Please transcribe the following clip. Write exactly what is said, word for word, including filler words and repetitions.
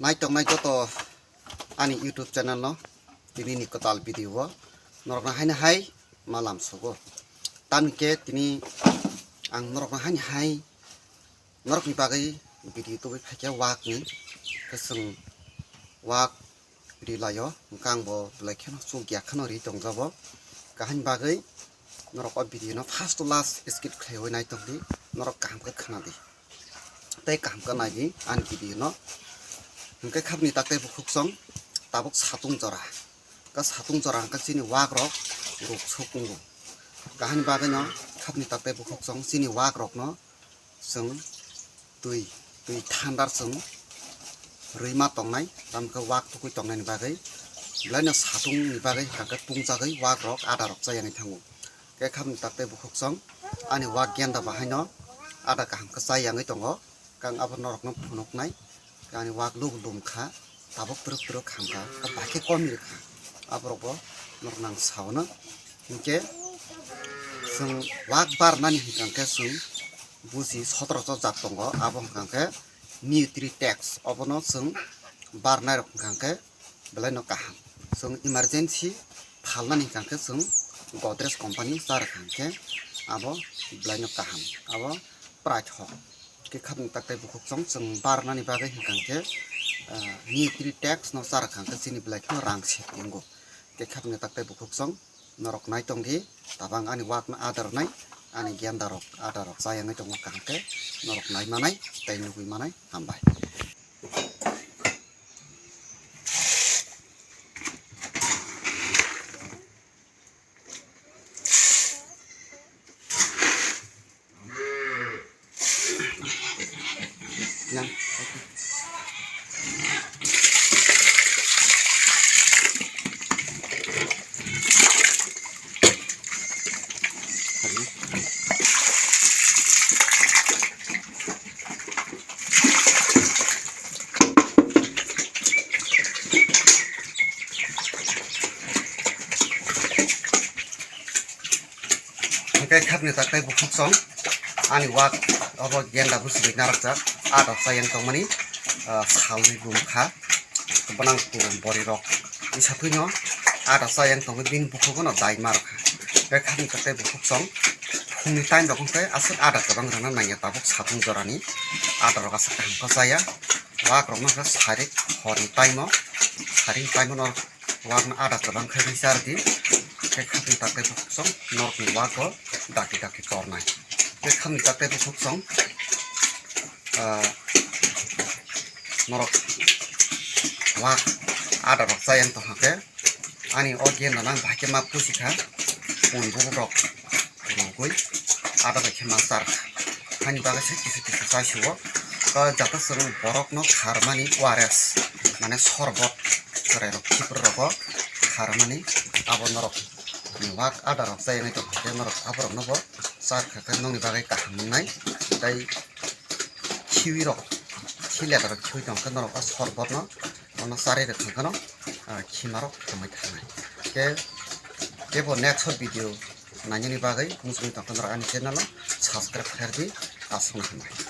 Naitok nai joto ani YouTube channel no tini ni kwtal video o norok no haino hai ma lam sugo. Tamo khe tini ang norok no haino hai norok ni bagwi video tubui phaikha wak ni, khe chwng wak ri laio, hwnkhe ang bo belai kheno chukya kheno ri tongjabo. Kaham bagwi norok o video no first to last skip khlaiwi naitokdi, norok kaham khe khwnadi tei kaham khe naidi ani video no. Hwnkhe khapni tak tei bukhuk song tabuk satung jora, ka satung jora hwnkhe chini wak rok ruk suk wngo. Kaham bagwi no khapni tak tei bukhuk song chini wak rok no chwng twi, twi thandar chwng rwi ma tongnai, tamo khe wak tugui tongnaini bagwi, belaino satung ni bagwi hwnkhe pungjagwi wak rok ada rok chayangwi thango. Khe khapni tak tei bukhuk song ani wak genda bahaino ada kaham khe chayangwi tongo, kang abo norokno phunuknai. Ani wak luk lum kha, tabuk twrwk twrwk ham kha, ka bahai khe kom ri kha. Aborok bo norok nang sao no. Hinkhe chwng wak barnani hinkha khe chwng buji sotoro jat tongo, abo hinkha khe Nutri Tax, obono chwng barnai rok hinkha khe belai no kaham. Chwng emergency phalnani hinkha khe chwng Godrej company cha rwkha hinkhe abo belai no kaham, abo prai thok. Khe khapni tak tei bukhuk song chwng barnani bagwi hinkha khe, ah, Nutri Tax no cha rwkha khe chini belai kheno rang se tongo. Khe khapni tak tei bukhuk song norok nai tongdi, tabang ani wak no adar nai, ani genda rok adar rok chayangwi tongo kaham khe norok nai manai tei nugui manai. Hambai. Hwnkhe khapni tak tei bukhuk song ani wak obo genda busi bai narwkjak, ada chayang tongmani, ah, salni bum kha, bwnang tum bori rok isa thwino ada chayang tongwi bini bukhugo no dai ma rwkha. Hwnkhe khapni tak tei bukhuk song phungni time rok hwnkhe aswk ada kwbang rwna nangya, tabuk satung jorani ada rok aswk kaham khe chaya, wak rok no hwnkhe sarik horni time o, saring time o no. Wak no ada kwbang khe ri char di, khe khapni tak tei bukhuk song norok ni wak o daki daki tornai. Khe khapni tak tei bukhuk song, ah, norok wak ada rok chayang tongkha khe ani o genda nang bahai khe ma pusi kha pun bubuk rok. Rwgwi ada bai khe ma char kha. Haini bagwi se kisa kisa chai sugo. Khe jata chwng borokno kharmani O R S, mane sorbot, chwrairok khibir rogo kharmani abo norok ni wak ada rok chayangwi tongkha khe norok aborokno bo char kha khe nokni bagwi kaham wngnai. Tei khiwi rok, khi ledar rok khiwi tongkha norok o sorbotno ono charwi rwkha kheno, ah, khimarok hamwi thangnai. Khe, khe bo next video nainani bagwi muchungwi tongkha norok ani channel o subscribe khairdi, aswkno hambai.